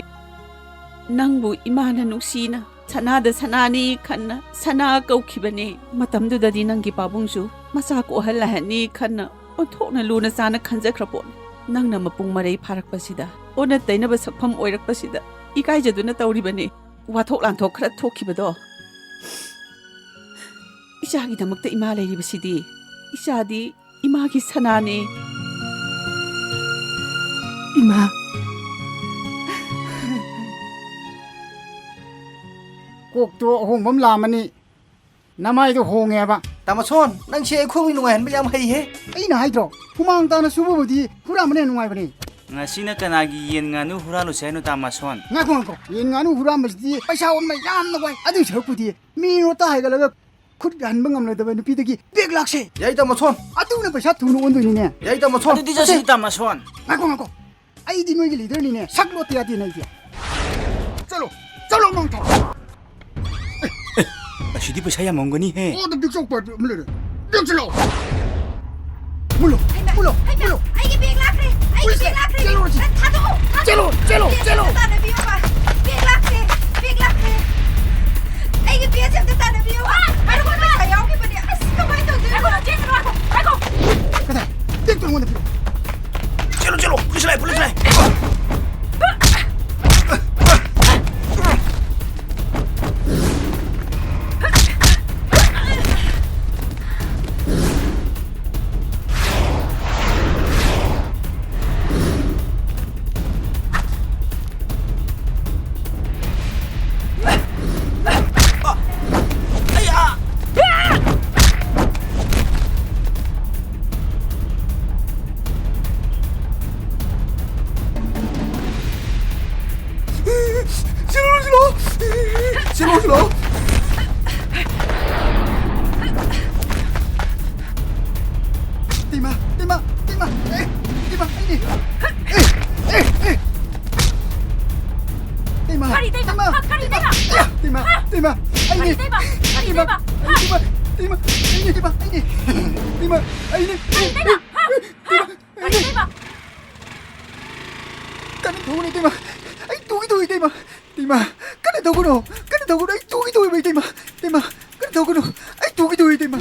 ꯅꯪꯕꯨ ꯏꯃꯥꯅ ꯅꯨꯡꯁꯤꯅ ꯁꯅꯥꯗ ꯁꯅꯥꯅꯤ ꯈꯟꯅ ꯁꯅꯥ ꯀꯧꯈꯤꯕꯅꯤ꯫ ꯃꯇꯝꯗꯨꯗꯗꯤ ꯅꯪꯒꯤ ꯄꯥꯕꯨꯡꯁꯨ ꯃꯆꯥ ꯀꯣꯛꯍꯜ ꯂꯥꯏꯍꯟꯅꯤ ꯈꯟꯅ ꯑꯣꯟꯊꯣꯛꯅ ꯂꯨꯅ ꯆꯥꯅ ꯈꯟꯖꯈ꯭ꯔ ꯄꯣꯠꯅꯤ꯫ ꯅꯪꯅ ꯃꯄꯨꯡ ꯃꯔꯩ ꯐꯥꯔꯛꯄꯁꯤꯗ, ꯑꯣꯟꯅ ꯇꯩꯅꯕ ꯁꯛꯐꯝ ꯑꯣꯏꯔꯛꯄꯁꯤꯗ ꯏꯀꯥꯏꯖꯗꯨꯅ ꯇꯧꯔꯤꯕꯅꯤ꯫ ꯋꯥꯊꯣꯛ ꯂꯥꯟꯊꯣꯛ ꯈꯔ ꯊꯣꯛꯈꯤꯕꯗꯣ꯫ ꯏꯆꯥꯒꯤꯗꯃꯛꯇ ꯏꯃꯥ ꯂꯩꯔꯤꯕꯁꯤꯗꯤ꯫ ꯏꯆꯥꯗꯤ ꯏꯃꯥꯒꯤ ꯁꯅꯥꯅꯦ꯫ ꯏꯃꯥ꯫ ꯀꯣꯛꯇꯣ ꯑꯍꯣꯡꯕ ꯑꯃ ꯂꯥꯛꯑꯃꯅꯤ꯫ ꯅꯃꯥꯏꯗꯣ ꯍꯣꯡꯉꯦꯕ꯫ ꯇꯥꯃꯣꯁꯣꯟ, ꯅꯪꯁꯦ ꯑꯩꯈꯣꯏꯕꯨ ꯅꯨꯡꯉꯥꯏꯍꯟꯕ ꯌꯥꯝ ꯍꯩꯍꯦ꯫ ꯑꯩꯅ ꯍꯥꯏꯗ꯭ꯔꯣ, ꯍꯨꯃꯥꯡ ꯇꯥꯅ ꯁꯨꯕꯕꯨꯗꯤ ꯍꯨꯔꯥꯟꯕꯅ ꯍꯦꯟꯅ ꯅꯨꯡꯉꯥꯏꯕꯅꯦ꯫ ꯉꯁꯤꯅ ꯀꯅꯥꯒꯤ ꯌꯦꯟ ꯉꯥꯅꯨ ꯍꯨꯔꯥꯜꯂꯨꯁꯦ ꯍꯥꯏꯅꯣ, ꯇꯥꯃꯣꯁꯣꯟ? ꯉꯥꯏꯈꯣ, ꯉꯥꯏꯈꯣ꯫ ꯌꯦꯟ ꯉꯥꯅꯨ ꯍꯨꯔꯥꯟꯕꯁꯤꯗꯤ ꯄꯩꯁꯥ ꯑꯣꯟꯕ ꯌꯥꯝꯅ ꯋꯥꯏ꯫ ꯑꯗꯨꯏ ꯁꯔꯨꯛꯄꯨꯗꯤ ꯃꯤ ꯅꯣꯇꯥ ꯍꯥꯏꯒꯠꯂꯒ ꯈꯨꯠ ꯍꯟꯕ ꯉꯝꯂꯣꯏꯗꯕ ꯅꯨꯄꯤꯗꯒꯤ ꯕꯦꯛ ꯂꯥꯛꯁꯦ꯫ ꯌꯥꯏ, ꯇꯥꯃꯣꯁꯣꯟ꯫ ꯑꯗꯨꯅ ꯄꯩꯁꯥ ꯊꯨꯅ ꯑꯣꯟꯗꯣꯏꯅꯤꯅꯦ꯫ ꯌꯥꯏ, ꯇꯥꯃꯣꯁꯣꯟ꯫ ꯑꯗꯨꯗꯤ ꯆꯠꯁꯤ, ꯆꯠꯁꯦ꯫ ꯇꯥꯃꯣꯁꯣꯟ꯫ ꯉꯥꯏꯈꯣ, ꯉꯥꯏꯈꯣ꯫ ꯑꯩꯗꯤ ꯅꯣꯏꯒꯤ ꯂꯤꯗꯔꯅꯤꯅꯦ꯫ ꯁꯛ ꯂꯣꯠꯇ ꯌꯥꯗꯦ ꯅꯪꯗꯤ꯫ ꯆꯠꯂꯣ, ꯆꯠꯂꯣ, ꯃꯥꯡꯊꯥꯎ꯫ ꯑꯦ, ꯑꯦ, ꯑꯁꯤꯗꯤ ꯄꯩꯁꯥ ꯌꯥꯝꯃꯝꯒꯅꯤꯍꯦ꯫ ꯑꯣ, ꯑꯗꯨ ꯕꯦꯛ ꯆꯧ ꯄꯥꯏꯕ ꯑꯃ ꯂꯩꯔꯦ꯫ ꯕꯦꯛ ꯆꯠꯂꯣ꯫ ꯃꯨꯜꯂꯣ, ꯍꯩꯃꯥ, ꯃꯨꯜꯂꯣ, ꯍꯩꯃꯥ, ꯃꯨꯜꯂꯣ꯫ ꯑꯩꯒꯤ ꯕꯦꯛ ꯂꯥꯛꯈ꯭ꯔꯦ, ꯑꯩꯒꯤ ꯄꯨꯂꯤꯁꯇ ꯕꯦꯛ ꯂꯥꯛꯈ꯭ꯔꯦ꯫ ꯆꯦꯜꯂꯨꯔꯁꯤ꯫ ꯊꯥꯗꯣꯛꯑꯣ, ꯊꯥꯗꯣꯛꯑꯣ꯫ ꯆꯦꯜꯂꯣ, ꯆꯦꯜꯂꯣ, ꯕꯦꯛ ꯆꯦꯜꯂꯣ꯫ ꯑꯝꯇ ꯇꯥꯟꯅꯕꯤꯌꯣꯕ꯫ ꯕꯦꯛ ꯂꯥꯛꯈ꯭ꯔꯦ, ꯕꯦꯛ ꯂꯥꯛꯈ꯭ꯔꯦ꯫ ꯑꯩꯒꯤ ꯕꯦꯛꯁꯦ ꯑꯝꯇ ꯇꯥꯟꯅꯕꯤꯌꯣ꯫ ꯑꯥ! ꯉꯥꯏꯈꯣ, ꯄꯩꯁꯥ ꯌꯥꯎꯈꯤꯕꯅꯦ꯫ ꯑꯁ, ꯀꯃꯥꯏꯅ ꯇꯧꯗꯣꯏꯅꯣ? ꯉꯥꯏꯈꯣ, ꯆꯦꯟꯒꯅꯨ, ꯉꯥꯏꯈꯣ, ꯉꯥꯏꯈꯣ꯫ ꯀꯗꯥꯏ? ꯕꯦꯛꯇꯣ ꯑꯩꯉꯣꯟꯗ ꯄꯤꯔꯛꯑꯣ꯫ ꯆꯦꯜꯂꯣ, ꯆꯦꯜꯂꯣ꯫ ꯄꯨꯂꯤꯁ ꯂꯥꯛꯑꯦ, ꯄꯨꯂꯤꯁ ꯂꯥꯛꯑꯦ꯫ ꯇꯩꯃ, ꯇꯩꯃ, ꯇꯩꯃ, ꯑꯦ, ꯇꯩꯃ, ꯑꯩꯅꯦ꯫ ꯑꯦ, ꯑꯦ, ꯑꯦ꯫ ꯇꯩꯃ, ꯀꯔꯤ ꯇꯩꯃ? ꯇꯩꯃ, ꯍꯥ, ꯀꯔꯤ ꯇꯩꯃ? ꯇꯩꯃ, ꯇꯩꯃ, ꯇꯩꯃ, ꯑꯩꯅꯦ꯫ ꯀꯔꯤ ꯇꯩꯃ? ꯀꯔꯤ ꯇꯩꯃ? ꯍꯥ? ꯇꯩꯃ, ꯇꯩꯃ, ꯑꯩꯅꯦ, ꯇꯩꯃ, ꯑꯩꯅꯦ, ꯇꯩꯃ, ꯑꯩꯅꯦ꯫ ꯀꯔꯤ ꯇꯩꯃ? ꯍꯥ? ꯍꯥ? ꯀꯔꯤ ꯇꯩꯃ? ꯀꯟꯅ ꯊꯧꯒꯅꯨ, ꯇꯩꯃ꯫ ꯑꯩ ꯇꯨꯒꯦ ꯇꯧꯏ, ꯇꯩꯃ꯫ ꯇꯩꯃ, ꯀꯟꯅ ꯊꯧꯒꯅꯨ, ꯀꯟꯅ ꯊꯧꯒꯅꯨ, ꯑꯩ ꯇꯨꯒꯦ ꯇꯧꯏ, ꯇꯩꯃ꯫ ꯇꯩꯃ, ꯀꯟꯅ ꯊꯧꯒꯅꯨ, ꯑꯩ ꯇꯨꯒꯦ ꯇꯧꯏ, ꯇꯩꯃ꯫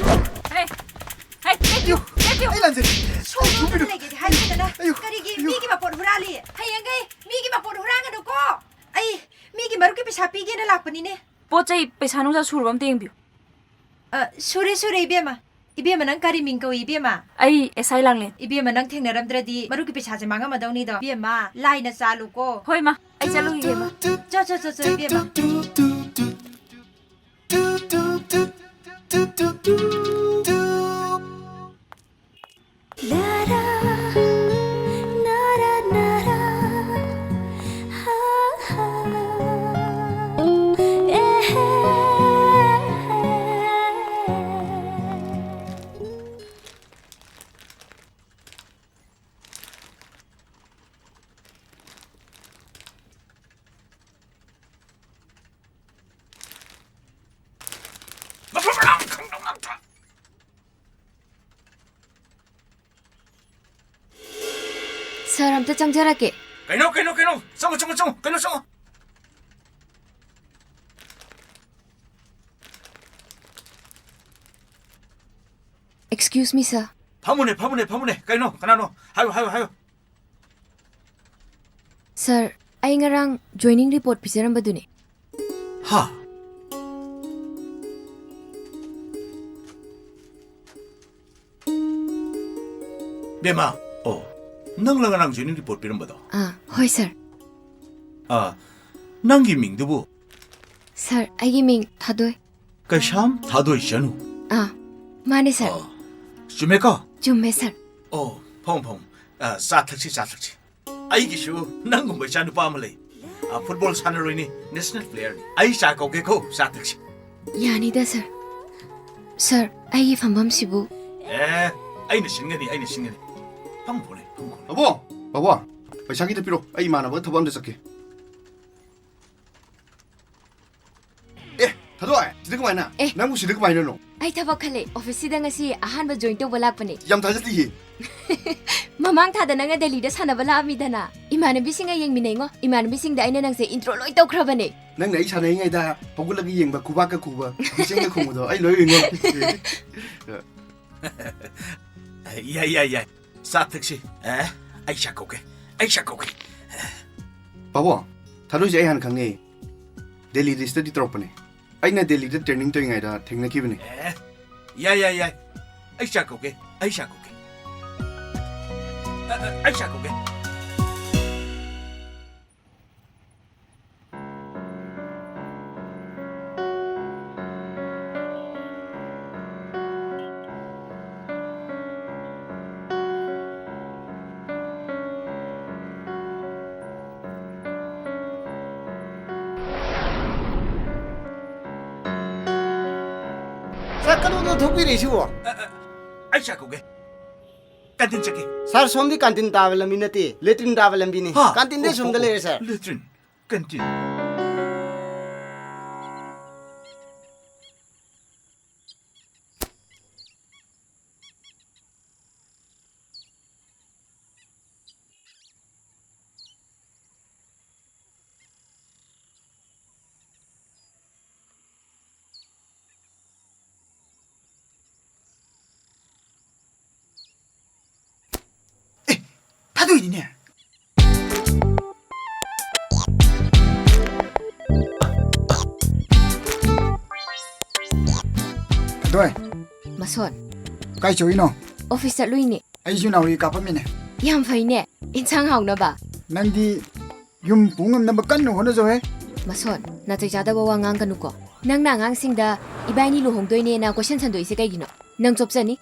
ꯍꯦ, ꯍꯦ, ꯂꯦꯞꯄꯤꯌꯨ, ꯂꯦꯞꯄꯤꯌꯨ꯫ ꯑꯩ ꯂꯥꯟꯖꯔꯦ꯫ ꯁꯣꯝꯗ ꯑꯩ ꯊꯨꯕꯤꯔꯣ꯫ ꯂꯩꯒꯦꯗꯤ ꯍꯥꯏꯗꯅ ꯑꯌꯨ, ꯀꯔꯤꯒꯤ ꯑꯌꯨ꯫ ꯃꯤꯒꯤ ꯃꯄꯣꯠ ꯍꯨꯔꯥꯜꯂꯤ? ꯍꯌꯦꯡꯈꯩ ꯃꯤꯒꯤ ꯃꯄꯣꯠ ꯍꯨꯔꯥꯟꯒꯅꯨꯀꯣ꯫ ꯑꯩ ꯃꯤꯒꯤ ꯃꯔꯨꯞꯀꯤ ꯄꯩꯁꯥ ꯄꯤꯒꯦꯅ ꯂꯥꯛꯄꯅꯤꯅꯦ꯫ ꯄꯣꯠ ꯆꯩ ꯄꯩꯁꯥ ꯅꯨꯡꯁꯥ ꯁꯨꯔꯕ ꯑꯝꯇ ꯌꯦꯡꯕꯤꯌꯨ꯫ ꯑ, ꯁꯨꯔꯦ, ꯁꯨꯔꯦ, ꯏꯕꯦꯝꯃ꯫ ꯏꯕꯦꯝꯃ, ꯅꯪ ꯀꯔꯤ ꯃꯤꯡ ꯀꯧꯏ, ꯏꯕꯦꯝꯃ? ꯑꯩ ꯑꯦꯁ ꯑꯥꯏ ꯂꯥꯡꯂꯦꯟ꯫ ꯏꯕꯦꯝꯃ, ꯅꯪ ꯊꯦꯡꯅꯔꯝꯗ꯭ꯔꯗꯤ ꯃꯔꯨꯞꯀꯤ ꯄꯩꯁꯥꯁꯦ ꯃꯥꯡꯉꯝꯃꯗꯧꯅꯤꯗꯣ꯫ ꯏꯕꯦꯝꯃ, ꯂꯥꯏꯅ ꯆꯥꯜꯂꯨꯀꯣ꯫ ꯍꯣꯏ, ꯃꯥ꯫ ꯑꯩ ꯆꯠꯂꯨꯈꯤꯒꯦ, ꯃꯥ꯫ ꯆꯣ, ꯆꯣ, ꯆꯣ, ꯆꯣ, ꯏꯕꯦꯝꯃ꯫ ꯃꯐꯝ ꯃꯔꯥꯡ ꯈꯪꯗꯕ ꯉꯥꯛꯇ꯫ ꯁꯥꯔ, ꯑꯝꯇ ꯆꯪꯖꯔꯛꯀꯦ꯫ ꯀꯩꯅꯣ, ꯀꯩꯅꯣ, ꯀꯩꯅꯣ? ꯆꯪꯉꯣ, ꯆꯪꯉꯣ, ꯆꯪꯉꯣ꯫ ꯀꯩꯅꯣ, ꯆꯪꯉꯣ꯫ Excuse me, sir. ꯐꯝꯃꯨꯅꯦ, ꯐꯝꯃꯨꯅꯦ, ꯐꯝꯃꯨꯅꯦ꯫ ꯀꯩꯅꯣ? ꯀꯅꯥꯅꯣ? ꯍꯥꯏꯌꯨ, ꯍꯥꯏꯌꯨ, ꯍꯥꯏꯌꯨ꯫ ꯁꯥꯔ, ꯑꯩ ꯉꯔꯥꯡ joining report ꯄꯤꯖꯔꯝꯕꯗꯨꯅꯤ꯫ ꯍꯥ? ꯕꯦꯝꯃ, ꯑꯣ, ꯅꯪꯂ ꯉꯔꯥꯡ joining report ꯄꯤꯔꯝꯕꯗꯣ? ꯑꯥ, ꯍꯣꯏ, ꯁꯥꯔ꯫ ꯑꯥ, ꯅꯪꯒꯤ ꯃꯤꯡꯗꯨꯕꯨ? ꯁꯥꯔ, ꯑꯩꯒꯤ ꯃꯤꯡ ꯊꯥꯗꯣꯏ꯫ ꯀꯩꯁꯥꯝ ꯊꯥꯗꯣꯏ ꯆꯅꯨ? ꯑꯥ, ꯃꯥꯅꯦ, ꯁꯥꯔ꯫ ꯑꯥ, ꯆꯨꯝꯃꯦꯀꯣ? ꯆꯨꯝꯃꯦ, ꯁꯥꯔ꯫ ꯑꯣ, ꯐꯝ, ꯐꯝ꯫ ꯑꯥ, ꯆꯥ ꯊꯛꯁꯤ, ꯆꯥ ꯊꯛꯁꯤ꯫ ꯑꯩꯒꯤꯁꯨ ꯅꯪꯒꯨꯝꯕ ꯏꯆꯥ ꯅꯨꯄꯥ ꯑꯃ ꯂꯩ꯫ ꯑꯥ, football ꯁꯥꯟꯅꯔꯣꯏꯅꯤ, national player ꯅꯤ꯫ ꯑꯩ ꯆꯥ ꯀꯧꯒꯦꯀꯣ, ꯆꯥ ꯊꯛꯁꯤ꯫ ꯌꯥꯅꯤꯗ, ꯁꯥꯔ꯫ ꯁꯥꯔ, ꯑꯩꯒꯤ ꯐꯝꯐꯝꯁꯤꯕꯨ? ꯑꯦ, ꯑꯩꯅ ꯁꯤꯟꯒꯅꯤ, ꯑꯩꯅ ꯁꯤꯟꯒꯅꯤ꯫ ꯐꯝ ꯈꯣꯠꯂꯦ, ꯐꯝ ꯈꯣꯠꯂꯦ꯫ ꯕꯥꯕꯣ, ꯕꯥꯕꯣ, ꯄꯩꯁꯥ ꯈꯤꯇ ꯄꯤꯔꯣ, ꯑꯩ ꯏꯃꯥꯟꯅꯕꯒ ꯊꯕꯛ ꯑꯝꯗ ꯆꯠꯀꯦ꯫ ꯑꯦ, ꯊꯥꯗꯣꯏ, ꯁꯤꯗ ꯀꯃꯥꯏꯅ? ꯑꯦ꯫ ꯅꯪꯕꯨ ꯁꯤꯗ ꯀꯃꯥꯏꯅꯅꯣ? ꯑꯩ ꯊꯕꯛ ꯈꯜꯂꯦ, ꯑꯣꯐꯤꯁꯁꯤꯗ ꯉꯁꯤ ꯑꯍꯥꯟꯕ ꯖꯣꯏꯟ ꯇꯧꯕ ꯂꯥꯛꯄꯅꯦ꯫ ꯌꯥꯝ ꯊꯥꯖꯗꯤꯌꯦ꯫ ꯃꯃꯥꯡ ꯊꯥꯗ ꯅꯪꯅ ꯗꯦꯜꯂꯤꯗ ꯁꯥꯟꯅꯕ ꯂꯥꯛꯑꯝꯃꯤꯗꯅ, ꯏꯃꯥꯟꯅꯕꯤꯁꯤꯡꯒ ꯌꯦꯡꯃꯤꯟꯅꯩꯉꯣ꯫ ꯏꯃꯥꯟꯅꯕꯤꯁꯤꯡꯗ ꯑꯩꯅ ꯅꯪꯁꯦ ꯏꯟꯇ꯭ꯔꯣ ꯂꯣꯏ ꯇꯧꯈ꯭ꯔꯕꯅꯦ꯫ ꯅꯪꯅ ꯑꯩ ꯁꯥꯟꯅꯔꯤꯉꯩꯗ ꯍꯧꯒꯠꯂꯒ ꯌꯦꯡꯕ, ꯈꯨꯕꯥꯛꯀ ꯈꯨꯕ, ꯃꯤꯆꯪꯒ ꯈꯨꯝꯕꯗꯣ ꯑꯩ ꯂꯣꯏ ꯎꯏꯉꯣ꯫ ꯌꯥꯏ, ꯌꯥꯏ, ꯌꯥꯏ꯫ ꯆꯥ ꯊꯛꯁꯤ꯫ ꯑꯦ, ꯑꯩ ꯆꯥ ꯀꯧꯒꯦ꯫ ꯑꯩ ꯆꯥ ꯀꯧꯒꯦ꯫ ꯄꯥꯕꯣ, ꯊꯥꯗꯣꯏꯁꯦ ꯑꯩ ꯍꯥꯟꯅ ꯈꯪꯉꯦ꯫ ꯗꯦꯜꯂꯤꯗ ꯁ꯭ꯇꯗꯤ ꯇꯧꯔꯛꯄꯅꯦ꯫ ꯑꯩꯅ ꯗꯦꯜꯂꯤꯗ ꯇ꯭ꯔꯦꯅꯤꯡ ꯇꯧꯔꯤꯉꯩꯗ ꯊꯦꯡꯅꯈꯤꯕꯅꯦ꯫ ꯑꯦ, ꯌꯥꯏ, ꯌꯥꯏ, ꯌꯥꯏ꯫ ꯑꯩ ꯆꯥ ꯀꯧꯒꯦ꯫ ꯑꯩ ꯆꯥ ꯀꯧꯒꯦ꯫ ꯑ, ꯑ, ꯑꯩ ꯆꯥ ꯀꯧꯒꯦ꯫ ꯁꯥꯔ, ꯀꯩꯅꯣꯗꯣ ꯊꯣꯛꯄꯤꯔꯛꯏꯁꯤꯕꯣ? ꯑ, ꯑ, ꯑꯩ ꯆꯥ ꯀꯧꯒꯦ꯫ ꯀꯥꯟꯇꯤꯟ ꯆꯠꯀꯦ꯫ ꯁꯥꯔ, ꯁꯣꯝꯗꯤ ꯀꯥꯟꯇꯤꯟ ꯇꯥꯕ ꯂꯝꯕꯤ ꯅꯠꯇꯦ, ꯂꯦꯇ꯭ꯔꯤꯟ ꯇꯥꯕ ꯂꯝꯕꯤꯅꯤ꯫ ꯍꯥ? ꯀꯥꯟꯇꯤꯟꯗꯤ ꯑꯣ, ꯁꯣꯝꯗ ꯑꯣ, ꯂꯩꯔꯦ, ꯁꯥꯔ꯫ Latrine, canteen. ꯑꯦ, ꯊꯥꯗꯣꯏꯅꯤꯅꯦ꯫ ꯊꯥꯗꯣꯏ꯫ ꯃꯁꯣꯟ꯫ ꯀꯥꯏ ꯆꯧꯏꯅꯣ? ꯑꯣꯐꯤꯁ ꯆꯠꯂꯨꯏꯅꯦ꯫ ꯑꯩꯁꯨ ꯅꯥꯎꯔꯤ ꯀꯥꯞꯄꯝꯃꯤꯅꯦ꯫ ꯌꯥꯝ ꯐꯩꯅꯦ, ꯏꯟꯁꯥꯡ ꯍꯥꯎꯅꯕ꯫ ꯅꯪꯗꯤ ꯌꯨꯝ ꯄꯨ ꯉꯝꯅꯕ ꯀꯟꯅ ꯍꯣꯠꯅꯖꯧꯍꯦ꯫ ꯃꯁꯣꯟ, ꯅꯥꯇꯩ ꯆꯥꯗꯕ ꯋꯥ ꯉꯥꯡꯒꯅꯨꯀꯣ꯫ ꯅꯪꯅ ꯑꯉꯥꯡꯁꯤꯡꯗ ꯏꯕꯥꯏꯅꯤ ꯂꯨꯍꯣꯡꯗꯣꯏꯅꯦꯅ ꯀꯣꯏꯁꯟ ꯁꯟꯗꯣꯛꯏꯁꯦ ꯀꯩꯒꯤꯅꯣ? ꯅꯪ ꯆꯣꯞꯆꯅꯤ꯫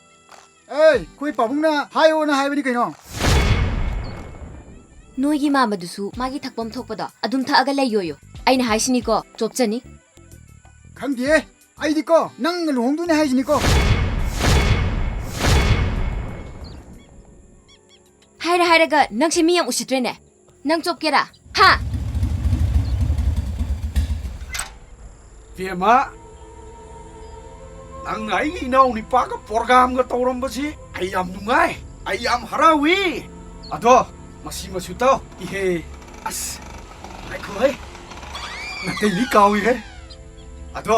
ꯑꯦ, ꯑꯩꯈꯣꯏ ꯄꯥꯕꯨꯡꯅ ꯍꯥꯏꯌꯣꯅ ꯍꯥꯏꯕꯅꯤ ꯀꯩꯅꯣ꯫ ꯅꯣꯏꯒꯤ ꯃꯥꯝꯃꯗꯨꯁꯨ ꯃꯥꯒꯤ ꯊꯛꯐꯝ ꯊꯣꯛꯄꯗꯣ ꯑꯗꯨꯝ ꯊꯛꯑꯒ ꯂꯩꯌꯣꯌꯣ꯫ ꯑꯩꯅ ꯍꯥꯏꯁꯤꯅꯤꯀꯣ, ꯆꯣꯞꯆꯅꯤ꯫ ꯈꯪꯗꯦꯍꯦ, ꯑꯩꯗꯤꯀꯣ ꯅꯪꯒ ꯂꯨꯍꯣꯡꯗꯣꯏꯅꯦ ꯍꯥꯏꯁꯤꯅꯤꯀꯣ꯫ ꯍꯥꯏꯔ ꯍꯥꯏꯔꯒ ꯅꯪꯁꯦ ꯃꯤ ꯌꯥꯝ ꯎꯁꯤꯠꯇ꯭ꯔꯦꯅꯦ꯫ ꯅꯪ ꯆꯣꯞꯀꯦꯔꯥ? ꯍꯥ? ꯕꯦꯝꯃ, ꯅꯪꯅ ꯑꯩꯒꯤ ꯏꯅꯥꯎ ꯅꯤꯄꯥꯒ ꯄ꯭ꯔꯣꯒꯥꯝꯒ ꯇꯧꯔꯝꯕꯁꯤ ꯑꯩ ꯌꯥꯝ ꯅꯨꯡꯉꯥꯏ, ꯑꯩ ꯌꯥꯝ ꯍꯔꯥꯎꯏ꯫ ꯑꯗꯣ ꯃꯁꯤ ꯃꯁꯨ ꯇꯧ꯫ ꯏꯍꯦ, ꯑꯁ, ꯉꯥꯏꯈꯣꯍꯦ꯫ ꯅꯥꯇꯩꯗꯤ ꯀꯥꯎꯏꯍꯦ꯫ ꯑꯗꯣ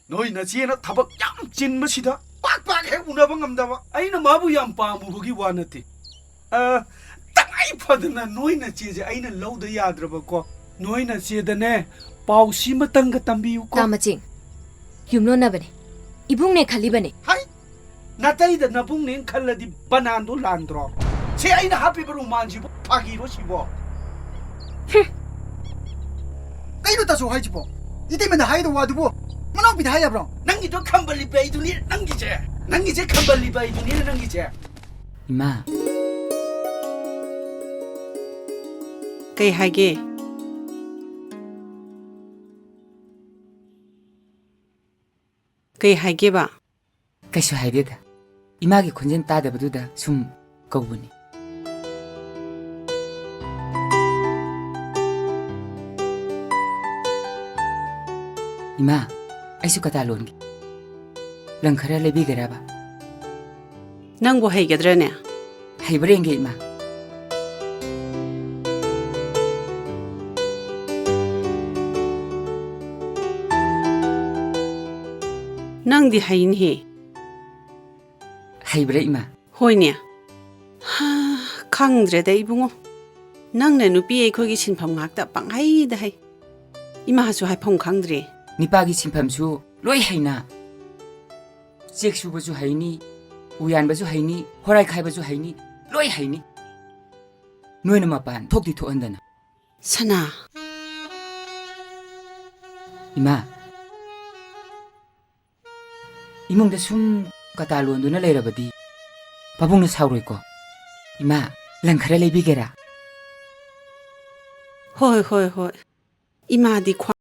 ꯅꯣꯏ ꯅꯆꯦꯅ ꯊꯕꯛ ꯌꯥꯝ ꯆꯤꯟꯕꯁꯤꯗ ꯄꯥꯛ ꯄꯥꯛ ꯍꯦꯛ ꯎꯅꯕ ꯉꯝꯗꯕ꯫ ꯑꯩꯅ ꯃꯥꯕꯨ ꯌꯥꯝ ꯄꯥꯝꯃꯨꯕꯒꯤ ꯋꯥ ꯅꯠꯇꯦ꯫ ꯑ, ꯇꯉꯥꯏ ꯐꯗꯅ ꯅꯣꯏ ꯅꯆꯦꯁꯦ ꯑꯩꯅ ꯂꯧꯗ ꯌꯥꯗ꯭ꯔꯕꯀꯣ꯫ ꯅꯣꯏ ꯅꯆꯦꯗꯅꯦ, ꯄꯥꯎꯁꯤꯃꯇꯪꯒ ꯇꯝꯕꯤꯌꯨꯀꯣ꯫ ꯇꯥꯃꯆꯤꯡ, ꯌꯨꯝꯂꯣꯟꯅꯕꯅꯦ꯫ ꯏꯕꯨꯡꯅꯦ ꯈꯜꯂꯤꯕꯅꯦ꯫ ꯍꯥꯏ! ꯅꯥꯇꯩꯗ ꯅꯕꯨꯡꯅꯦꯅ ꯈꯜꯂꯗꯤ ꯕꯅꯥꯟꯗꯣ ꯂꯥꯟꯗ꯭ꯔꯣ? ꯁꯦ, ꯑꯩꯅ ꯍꯥꯞꯄꯤꯕ ꯔꯨꯃꯥꯟꯁꯤꯕꯨ ꯐꯥꯒꯤꯔꯣ ꯁꯤꯕꯣ? ꯍꯨꯝ! ꯀꯩꯅꯣ ꯇꯥꯆꯧ ꯍꯥꯏꯁꯤꯕꯣ? ꯏꯇꯩꯃꯅ ꯍꯥꯏꯗꯧ ꯋꯥꯗꯨꯕꯨ ꯃꯅꯥꯎꯄꯤꯗ ꯍꯥꯏ ꯌꯥꯕ꯭ꯔꯣ? ꯅꯪꯒꯤꯗꯣ ꯈꯝꯕꯜꯂꯤ ꯕꯩꯗꯨꯅꯤ ꯅꯪꯒꯤꯁꯦ꯫ ꯅꯪꯒꯤꯁꯦ ꯈꯝꯕꯜꯂꯤ ꯕꯩꯗꯨꯅꯤ ꯅꯪꯒꯤꯁꯦ꯫ ꯏꯃꯥ꯫ ꯀꯩ ꯍꯥꯏꯒꯦ? ꯀꯩ ꯍꯥꯏꯒꯦꯕ? ꯀꯩꯁꯨ ꯍꯥꯏꯗꯦꯗ꯫ ꯏꯃꯥꯒꯤ ꯈꯣꯟꯖꯦꯜ ꯇꯥꯗꯕꯗꯨꯗ ꯁꯨꯝ ꯀꯧꯕꯅꯤ꯫ ꯏꯃꯥ, ꯑꯩꯁꯨ ꯀꯇꯥ ꯂꯣꯟꯒꯦ꯫ ꯂꯪ ꯈꯔ ꯂꯩꯕꯤꯒꯦꯔꯕ? ꯅꯪꯕꯨ ꯍꯩꯒꯗ꯭ꯔꯅꯦ? ꯍꯩꯕ꯭ꯔꯥ ꯌꯦꯡꯒꯦ, ꯏꯃꯥ꯫ ꯅꯪꯗꯤ ꯍꯩꯅꯤꯍꯦ꯫ ꯍꯩꯕ꯭ꯔꯥ, ꯏꯃꯥ? ꯍꯣꯏꯅꯦ꯫ ꯍꯥ, ꯈꯪꯗ꯭ꯔꯦꯗ, ꯏꯕꯨꯡꯉꯣ꯫ ꯅꯪꯅ ꯅꯨꯄꯤ ꯑꯩꯈꯣꯏꯒꯤ ꯁꯤꯟꯐꯝ ꯉꯥꯛꯇ ꯄꯪꯍꯩꯗ ꯍꯩ꯫ ꯏꯃꯥꯁꯨ ꯍꯥꯏꯐꯝ ꯈꯪꯗ꯭ꯔꯦ꯫ ꯅꯤꯄꯥꯒꯤ ꯁꯤꯟꯐꯝꯁꯨ ꯂꯣꯏ ꯍꯩꯅ꯫ ꯆꯦꯛ ꯁꯨꯕꯁꯨ ꯍꯩꯅꯤ, ꯎ ꯌꯥꯟꯕꯁꯨ ꯍꯩꯅꯤ, ꯍꯣꯔꯥꯏ ꯈꯥꯏꯕꯁꯨ ꯍꯩꯅꯤ, ꯂꯣꯏ ꯍꯩꯅꯤ꯫ ꯅꯣꯏꯅ ꯃꯄꯥꯟ ꯊꯣꯛꯇꯤ ꯊꯣꯛꯍꯟꯗꯅ꯫ ꯁꯅꯥ꯫ ꯏꯃꯥ, ꯏꯃꯨꯡꯗ ꯁꯨꯝ ꯀꯇꯥ ꯂꯣꯟꯗꯨꯅ ꯂꯩꯔꯕꯗꯤ ꯄꯥꯕꯨꯡꯅ ꯁꯥꯎꯔꯣꯏꯀꯣ? ꯏꯃꯥ, ꯂꯪ ꯈꯔ ꯂꯩꯕꯤꯒꯦꯔꯥ? ꯍꯣꯏ, ꯍꯣꯏ, ꯍꯣꯏ꯫ ꯏꯃꯥꯗꯤ ꯈ꯭ꯋꯥꯏ